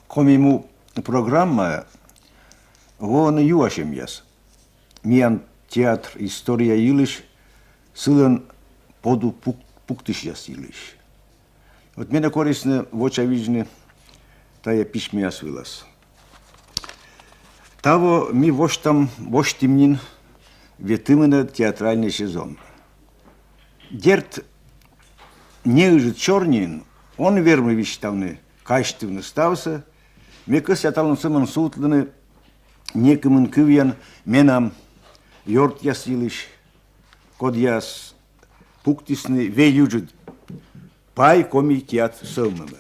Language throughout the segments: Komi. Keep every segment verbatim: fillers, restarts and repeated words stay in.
Коми му программаӧ воӧны юасьӧмъяс миян театр история йылысь, сылӧн подув пук-, пуктысьяс йылысь. Вот менӧ корисны вочавидзны тайӧ письмӧяс вылас. Таво ми восьтам, восьтім нин ветымынӧд театральнӧй сезон. Дерт, неыджыд сёрниын он вермы висьтавны, казьтывны ставсӧ, ме кӧсъя талун сӧмын сувтлыны некымын кывйӧн менам ёртъяс йылысь, кодъяс пуктісны вель ыджыд пай коми театр сӧвмӧмӧ.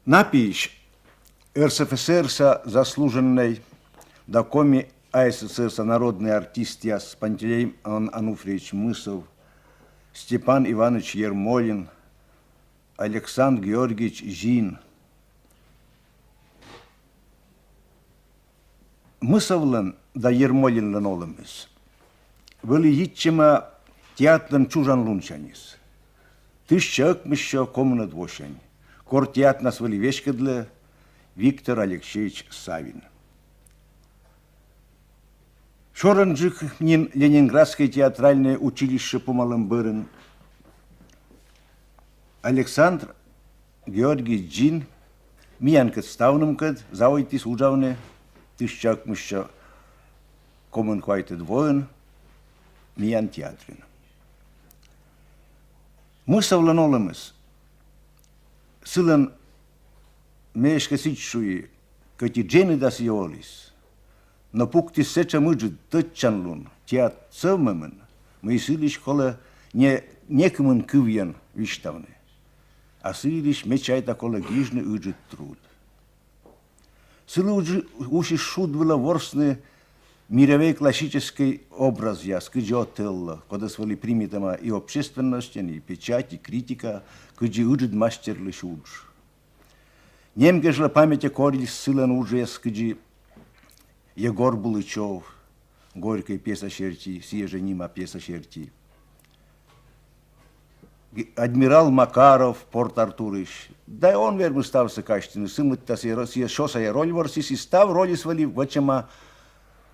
На пиысь РСФСР-са заслуженнӧй да Коми АССР-са народнӧй артистъяс Пантелей Ан-, Ануфриевич Мысов, Степан Иванович Ермолин, Александр Георгиевич Зин. Мысовлӧн да Ермолинлӧн олӧмыс вӧлі йитчӧма театрын чужан лунсяньыс. Тысяча ӧкмыссё комынӧд восянь, кор театрнас вӧлі веськӧдлӧ Виктор Алексеевич Савин. Сёрӧнджык нин Ленинградскӧй театральнӧй училище помалӧм бӧрын Александр Георгий Зин миянкӧд ставнымкӧд заводитіс уджавны тысяча ӧкмыссё комын квайтӧд воын миян театрын. Мысовлӧн олӧмыс, сылӧн, ме эськӧ сідз шуи, кӧть и дженьыда сійӧ оліс, но пуктіс сэтшӧм ыджыд тӧдчанлун театр сӧвмӧмын, мый сылысь колӧ не некымын кывйӧн висьтавны. А сы йылысь, ме чайта, колӧ гижны ыджыд труд. Сылы уджи-, усис шуд вылӧ ворсны мирӧвӧй классическӧй образъяс, кыдзи Отелло, кодӧс вӧлі примитӧма и общественностьӧн, и печать, и критика, кыдзи ыджыд мастерлысь удж. Нем кежлӧ паметьӧ корис сылӧн уджъяс, кыдзи Егор Булычев, Горькӧй пьеса серти, сійӧ жӧ нима пьеса серти. Г-, адмирал Макаров Порт-Артурысь. Да он вермы ставсӧ казьтыны, сы мытта сійӧ ро-, сійӧ сё сайӧ роль ворсіс, и став рольыс вӧлі вӧчӧма,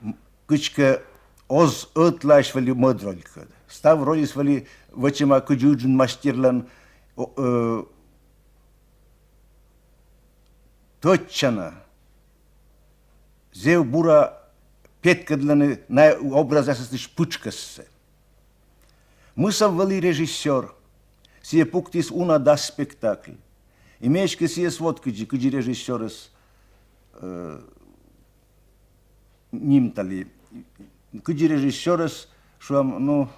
м, кыдзкӧ оз ӧтлаӧсь вӧлі мӧд ролькӧд. Став рольыс вӧлі вӧчӧма кыдзи ыджыд мастерлӧн, о, э, тӧдчана, зэв бура петкӧдлӧны на образъясыслысь пытшкӧссӧ. Мысов вӧлі режиссёр, сійӧ пуктіс уна дас спектакль. И ме эськӧ сійӧс вот кыдзи, кыдзи режиссёрӧс, э, нимталі, кыдзи режиссёрӧс, шуам, ну,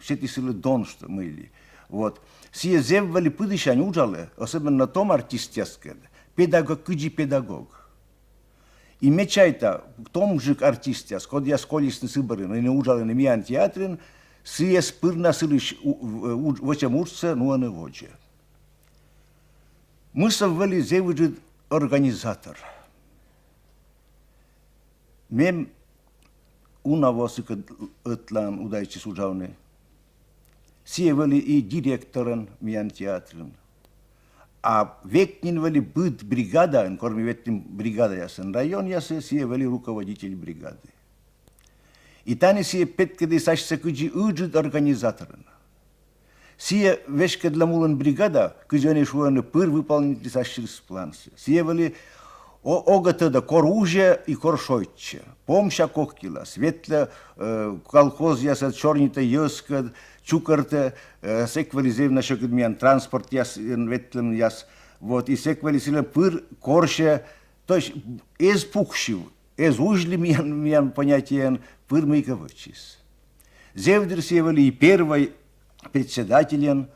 сеті сылы дон, што мый ли. Вот. Сійӧ зэв вӧлі пыдісянь уджалӧ, особенно том артистъяскӧд, педагог, кыдзи педагог. И ме чайта, томджык артистъяс, кодъяс колисны сы бӧрын, ӧні уджалӧны миян театрын, сійӧс пыр на сылысь у-, в-, удж-, вӧчӧм уджсӧ нуӧны водзӧ. Мысов вӧлі зэв ыджыд организатор. Мем уна во сыкӧд ӧтлаын удайтчис уджавны. Сійӧ вӧлі и директорӧн миян театрын. А век нин вӧлі быд бригадаын, кор ми ветлім бригадаясӧн районъясӧ, сійӧ вӧлі руководитель бригады. И тані сійӧ петкӧдліс асьсӧ кыдзи ыджыд организаторӧн. Сійӧ веськӧдлӧм улын бригада, кыдз ӧні шуӧны, пыр выполнитліс ассьыс плансӧ. Сійӧ вӧлі о-, огӧ тӧдӧ, кор узьӧ и кор шойччӧ. Помся кок йылас, ветлӧ, э, колхозъясӧд, сёрнитӧ йӧзкӧд, чукӧртӧ, э, сэк вӧлі зэв на сьӧкыд миян транспортъяс, э, ветлӧмъяс. Вот, и сэк вӧлі сылӧн пыр корсьӧ, то есть эз пуксьыв, эз узьлы миян, миян понятиеӧн, пыр мыйкӧ вӧчис. Зэв дыр сійӧ вӧлі и первой председательӧн,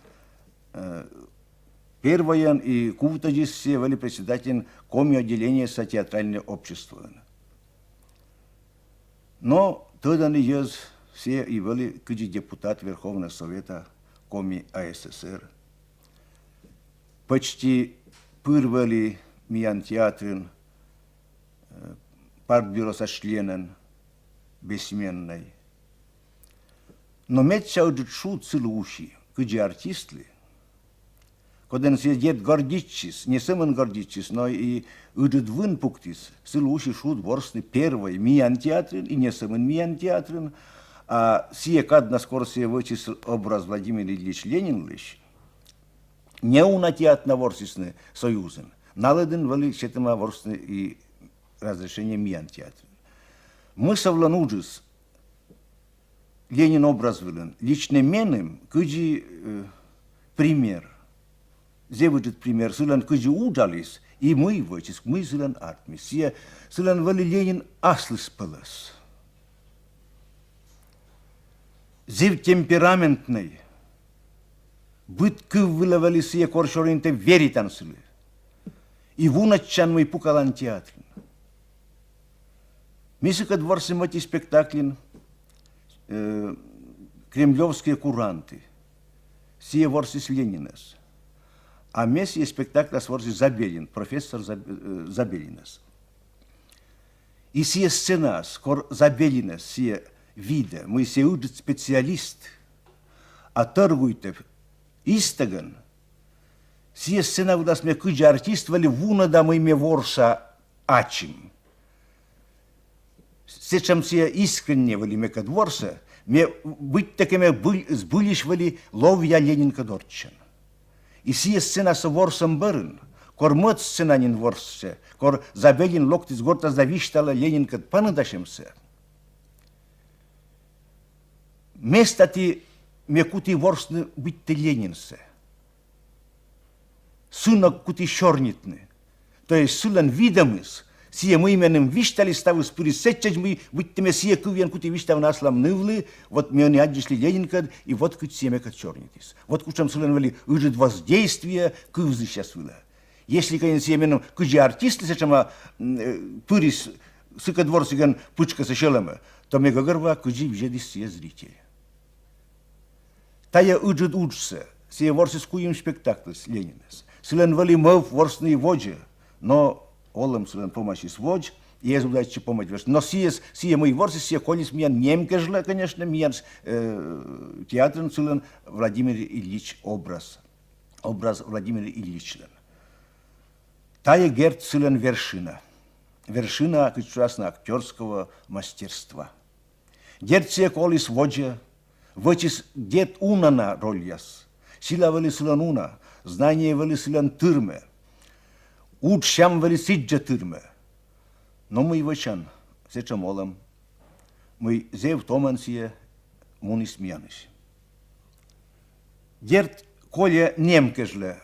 э, первойӧн и кувтӧдзыс сійӧ вӧлі председательӧн коми отделениеса театральнӧй обществоын. Но тӧдӧны йӧз, сійӧ и вӧлі кыдзи депутат Верховного Совета Коми АССР. Почти пыр вӧлі миян театрын, э, партбюроса членӧн бессменнӧй. Но медся ыджыд шуд сылы уси. кыдзи артистлы, кодэн сійӧ, дерт, гордитчис, не сӧмын гордитчис, но и ыджыд вын пуктіс, сылы уси шуд ворсны первой миян театрын и не сӧмын миян театрын, а сійӧ каднас, кор сійӧ вӧчис образ Владимир Ильич Ленинлысь, не уна театрын ворсісны Союзын, на лыдын вӧлі сетӧма ворсны и разрешение миян театрын. Мысовлӧн уджыс Ленин образ вылын лично меным кыдзи, э, пример. Зэв ыджыд пример сылӧн, кыдзи уджаліс и мый вӧчис, мый сылӧн артмис. Сійӧ, сылӧн вӧлі Ленин аслыс пӧлӧс. Зэв темпераментнӧй. Быд кыв вылӧ вӧлі сійӧ, кор сёрнитан, веритан сылы. И вунӧдчан, мый пукалан театрын. Ми сыкӧд ворсім ӧти спектакльын, э, «Кремлёвские куранты». Сійӧ ворсіс Ленинӧс. А ме сійӧ спектакляс ворсі Забелин, профессор Заб-, э, Забелинӧс. И сійӧ сценаас, кор Забелинӧс сійӧ видӧ, мый сійӧ ыджыд специалист, а тӧргуйтӧ истӧгӧн, сійӧ сцена вылас ме кыдзи артист вӧлі вунӧда, мый ме ворса ачым. Сэтшӧм сійӧ искренне вӧлі мекӧд ворсӧ, ме быттьӧкӧ ме збыль-, збыльысь вӧлі ловъя Ленинкӧд орччӧн. И сійӧ сценасӧ ворсӧм бӧрын, кор мӧд сцена нин ворсӧ, кор Забелин локтіс гортас да висьталӧ Ленинкӧд паныдасьӧмсӧ, местаті ме куті ворсны быттьӧ Ленинсӧ. Сы ног куті сёрнитны. То есть сылӧн видӧмыс, сійӧ мый меным висьталіс, ставыс пырис сэтчӧдз, мый быттьӧ ме сійӧ кывйӧн куті висьтавны аслам нывлы, вот ме ӧні аддзысьлі Ленинкӧд, и вот кыдз сійӧ мекӧд сёрнитіс. Вот кутшӧм сылӧн вӧлі ыджыд воздействие кывзысьяс вылӧ. Если, конечно, сійӧ меным кыдзи артистлы сэтшӧма, м, э, пырис сыкӧд ворсігӧн пытшкӧсӧ сьӧлӧмӧ, то ме гӧгӧрвоа, кыдзи видзӧдіс сійӧ зритель. Тайӧ ыджыд уджсӧ сійӧ ворсіс куим спектакльыс Ленинӧс. Сылӧн вӧлі мӧвп ворсны и водзӧ, но олӧм сылӧн помасис водз, и эз удайтчы помавны. Но сійӧс, сійӧ мый ворсіс, сійӧ колис миян, нем кежлӧ, конечно, миян, э, театрын сылӧн Владимир Ильич образ. Образ Владимир Ильичлӧн. Тайӧ, дерт, сылӧн вершина. Вершина, кыдз шуасны, актёрского мастерства. Дерт, сійӧ колис водзӧ, вӧчис, дерт, уна на рольяс. Сила вӧлі сылӧн уна, знание вӧлі сылӧн тырмӧ. Удж сям вӧлі сідзжӧ тырмӧ. Но мый вӧчан, сэтшӧм олӧм, мый зэв томӧн сійӧ муніс миянысь. Дерт, кольӧ нем кежлӧ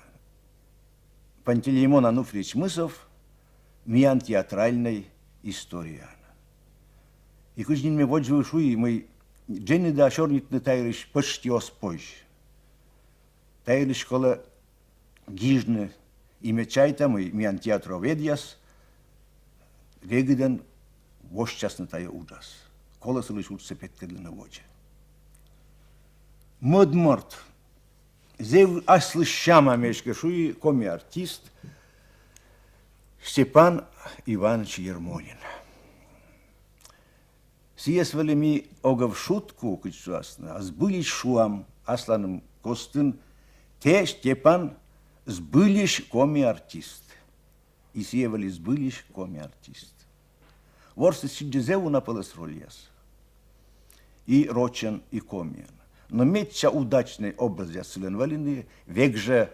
Пантелеймон Ануфриевич Мысов миян театральнӧй историяын. И кыдз нин ме водзвыв шуи, мый дженьыда сёрнитны та йылысь пӧшти оз позь. Та йылысь колӧ гижны, и ме чайта, мый миян театроведъяс регыдӧн восьтчасны тайӧ уджас. Колӧ сылысь уджсӧ петкӧдлыны водзӧ. Мӧд морт. Зэв аслыссяма, ме эськӧ шуи, коми артист Степан Иванович Ермолин. Сійӧс вӧлі ми ог ӧв шутку, кыдз шуасны, а збыльысь шуам асланым костын: тэ, Степан, збыльысь коми артист. И сійӧ вӧлі збыльысь коми артист. Ворсіс сідзжӧ зэв уна пӧлӧс рольяс. И рочӧн, и комиӧн. Но медся удачнӧй образъяс сылӧн вӧліны век жӧ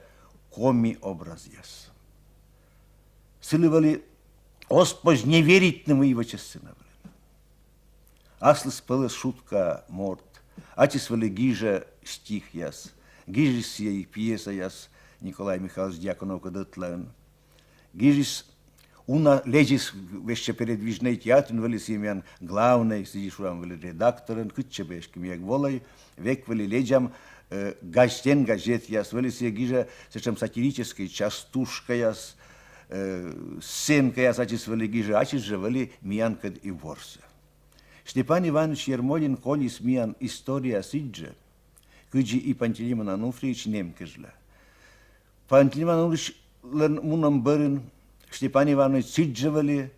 коми образъяс. Сылы вӧлі оз позь не веритны, мый вӧчӧ сцена вылын. Аслыспӧлӧс шутка морт. Ачыс вӧлі гижӧ стихъяс. Гижис сійӧ и пьесаяс Николай Михайлович Дьяконовкӧд ӧтлаын. Гижис, уна лэдзис весьтӧ передвижнӧй театрын, вӧлі сійӧ миян главнӧй, сідзи шуам, вӧлі редакторӧн, кытчӧ бы эськӧ ми эг волӧй, век вӧлі лэдзам, э, газетӧн газетъяс, вӧлі сійӧ гижӧ сэтшӧм сатирическӧй частушкаяс, э, сценкаяс ачыс вӧлі гижӧ, ачыс жӧ вӧлі миянкӧд и ворсӧ. Степан Иванович Ермолин колис миян историяӧ сідзжӧ, кыдзи и Пантелеймон Ануфриевич, нем кежлӧ. Пантелеймон Ануфриевичлӧн мунӧм бӧрын Степан Иванович сідзжӧ вӧлі,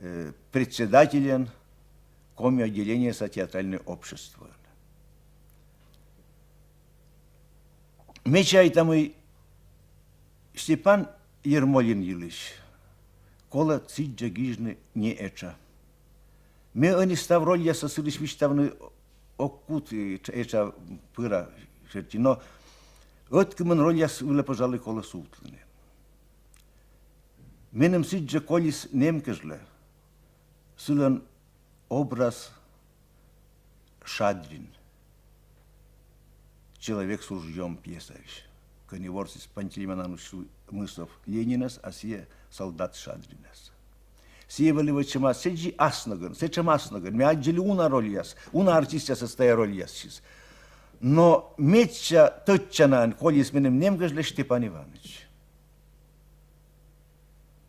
э, председательӧн коми отделениеса театральнӧй обществоын. Ме чайта, мый Степан Ермолин йылысь колӧ сідзжӧ гижны не этша. Ме ӧні став рольяссӧ сылысь висьтавны ог кут, э, этша пыра серти, но ӧткымын рольяс вылӧ, пожалуй, колӧ сувтлыны. Меным сідзжӧ колис нэм кежлӧ сылӧн образ Шадрин, «Человек с ружьём» пьесаысь, кӧні ворсіс Пантелеймон Иванович Мысов Ленинӧс, а сійӧ солдат Шадринӧс. Сійӧ вӧлі вӧчӧма сэтшӧм ас ногӧн, сэтшӧм ас ногӧн, ме аддзылі уна рольяс, уна артистъясӧс тайӧ рольясысь. Но медся тӧдчанаӧн колис меным нэм кежлӧ Степан Иваныч.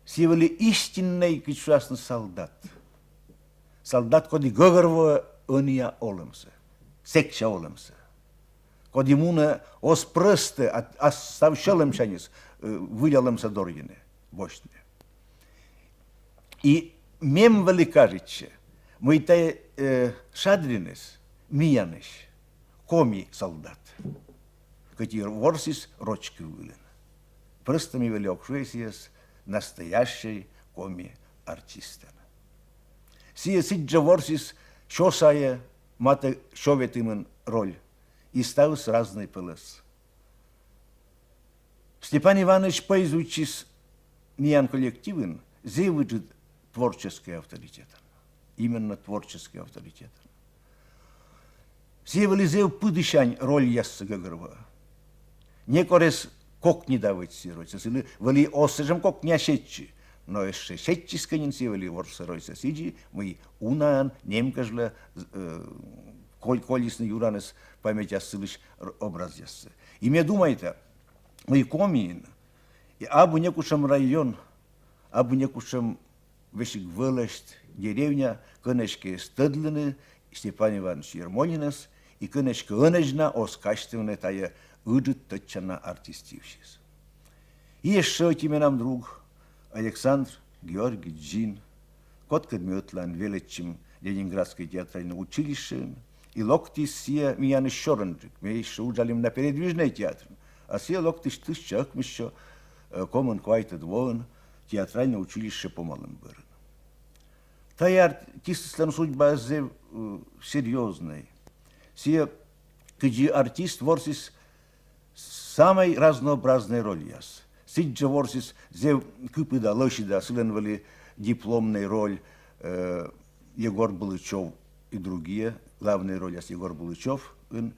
Сійӧ вӧлі истиннӧй, кыдз шуасны, солдат. Солдат, коді гӧгӧрвоӧ ӧнія олӧмсӧ, сэкся олӧмсӧ. Коді мунӧ оз прӧстӧ, а, а став сьӧлӧмсяньыс, э, выль олӧмсӧ дорйыны, босьтны. И мем вӧлі кажитчӧ, мый тайӧ, э, Шадриныс миянысь коми солдат, кӧть и ворсіс роч кыв вылын. Прӧстӧ ми вӧлі ог шуӧй сійӧс настоящӧй коми артистӧн. Сійӧ сідзжӧ ворсіс сё сайӧ, матӧ сё ветымын роль, и ставыс разнӧй пӧлӧс. Степан Иваныч пӧйзуйтчис миян коллективын зэв ыджыд творческӧй авторитетӧн. Именно творческӧй авторитетӧн. Сійӧ вӧлі зэв пыдісянь рольяссӧ гӧгӧрвоӧ. Некор эз кокньыдавлы сійӧ рольсӧ. Сылы вӧлі оз сэтшӧм кокньыа сетчы, но эшшӧ сетчис кӧ нин, сійӧ вӧлі ворсӧ рольсӧ сідзи, мый унаӧн нэм кежлӧ, э, коль-, колисны юраныс памятяс сылысь р-, образъяссӧ. И ме думайта, мый Комиын и абу некутшӧм район, абу некутшӧм весиг вӧлӧсть, деревня, кӧні эськӧ эз тӧдлыны Степан Иванович Ермолинӧс, и кӧні эськӧ ӧнӧдз на оз казьтывны тайӧ ыджыд тӧдчана артист йывсьыс. И эшшӧ ӧти менам друг Александр Георгиевич Зин, кодкӧд ми ӧтлаын велӧдчим Ленинградскӧй театральнӧй училищеын, и локтіс сійӧ миянысь сёрӧнджык. Ми эшшӧ уджалім на передвижнӧй театрын, а сійӧ локтіс тысяча ӧкмыссё, э, комын квайтӧд воын театральнӧй училище помалӧм бӧрын. Тайӧ артистыслӧн судьбаыс зэв, э, серьёзнӧй. Сійӧ кыдзи артист ворсіс самӧй разнообразнӧй рольяс. Сідзжӧ ворсіс зэв кыпыда, лӧсьыда, сылӧн вӧлі дипломнӧй роль, э, «Егор Булычёв и другие», главнӧй рольяс Егор Булычёвын.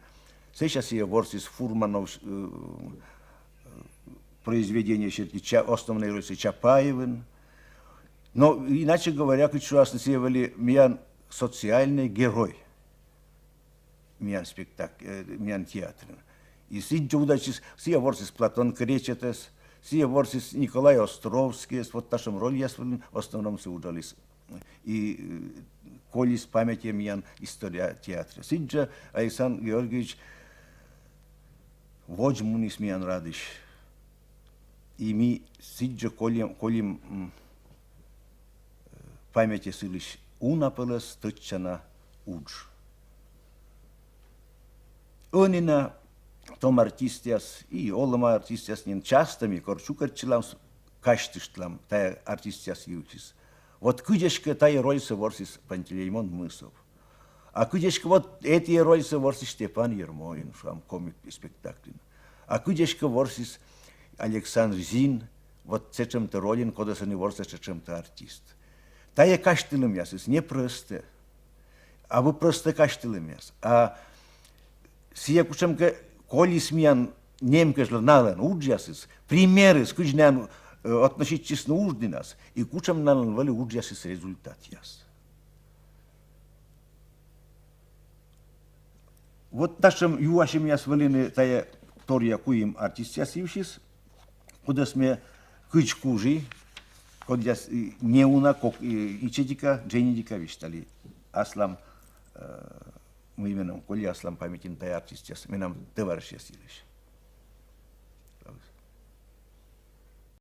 Сэсся сійӧ ворсіс Фурманов, э, произведение серти Ча-, основнӧй рольсӧ Чапаевын. Но, иначе говоря, кыдз шуасны, сійӧ вӧлі миян социальнӧй герой миян спектакль, э, миян театрын. И сідзжӧ удачис, сійӧ ворсіс Платон Кречетӧс, сійӧ ворсіс Николай Островскийӧс, вот татшӧм рольяс вылын в основном сійӧ уджаліс. И, э, колис памятьӧ миян история театра. Сідзжӧ Александр Георгиевич водз муніс миян радысь. И ми сідзжӧ колим, колим, м, э, памятьӧ сылысь уна пӧлӧс тӧдчана удж. Ӧні на том артистъяс и олӧма артистъяс нин часто ми кор чукӧртчылам, с-, казьтыштлам тайӧ артистъяс йывсьыс. Вот кыдз эськӧ тайӧ рольсӧ ворсіс Пантелеймон Мысов. А кыдз эськӧ вот этійӧ рольсӧ ворсіс Степан Ермолин, шуам, коми спектакльын. А кыдз эськӧ ворсіс Александр Зин вот сэтшӧмтӧ рольын, кодӧс ӧні ворсӧ сэтшӧмтӧ артист. Тайӧ казьтылӧмъясыс не прӧстӧ. Абу прӧстӧ казьтылӧмъяс. А сійӧ кутшӧмкӧ колис миян нэм кежлӧ налӧн уджъясыс, примерыс, кыдз найӧ, э, относитчисны уждінас, и кутшӧм налӧн вӧлі уджъясыс результатъяс. Вот татшӧм юасьӧмъяс вӧліны тайӧ торъя куим артистъяс йывсьыс, кодӧс ме кыдз кужи, кодъяс, э, неуна кок, э, ичӧтика, дженьыдика висьталі аслам, э, мый менам колі аслам памятьын тайӧ артистъяс, менам тӧварышъяс йылысь.